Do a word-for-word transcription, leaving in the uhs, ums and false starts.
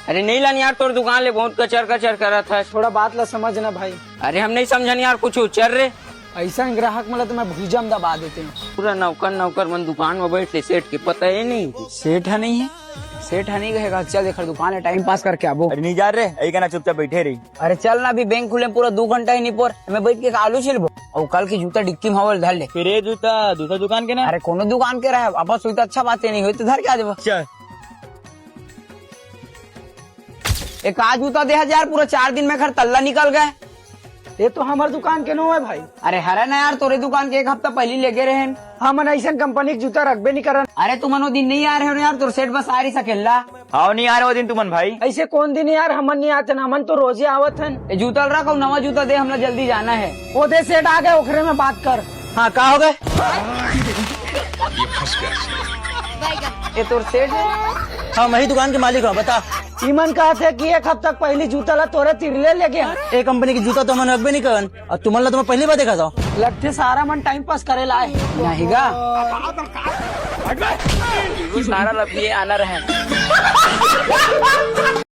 अरे नहीं लान यार, तोर दुकान ले बहुत कचर कचर करत हस। थोड़ा बात ला समझ ना भाई। अरे हम नहीं समझन यार कुछ, चल रे। ऐसा ग्राहक मन ला तो मैं भुजा म दबा देते हूँ। पूरा नौकर नौकर मन दुकान में बैठ ले, सेठ के पता ही नहीं। सेठ ह नहीं है, सेठ ह नहीं कहेगा, चल एकर दुकान है, टाइम पास करके आबो। अरे नहीं जा रे, यही कहना चुपचाप बैठे रही। अरे चल ना, अभी बैंक खुले पूरा दो घंटा ही नहीं पोर, मैं बैठ के आलू छिलबो और कल की जूता डिक्की में हवल धर ले। फिर ये जूता दूसरा दुकान के ना? अरे कोनो दुकान के रहे, वापस हुई तो अच्छा बात है, नहीं हुई तो धर के आ जाबो। चल। एक आज जूता दे हजार, पूरा चार दिन में घर तल्ला निकल गए। ये तो हमार दुकान के नो है भाई। अरे हरे ना यार, तोरे दुकान के एक हफ्ता पहले लेगे रहे। हमन ऐसन कंपनी के जूता रखबे नहीं करन। अरे तुमन वो दिन नहीं आ रहे हो ना यार, तोर सेठ बस आ रही सकेला। हाँ नहीं आ रहे वो दिन तुमन भाई। ऐसे कौन दिन यार हमन नहीं आते ना, हमन तो रोजे आवत हन। ये जूता रख और नवा जूता दे, हमला जल्दी जाना है। वो दे सेठ आ गए, ओखरे में बात कर। हाँ का हो गए? ये तोर सेठ है? हाँ, मैं ही दुकान के मालिक हूँ, बता। इमन कहत हे कि एक हफ्ता पहली जूता ला तोरे तिरले लेगे। ए कंपनी की जूता तो हमन रखबे नहीं करन, और तुमन ला तो मैं पहली बार देखा था। लगथे सारा मन टाइम पास करे ला आए। नहीं गा। सारा लफिए आना रहे।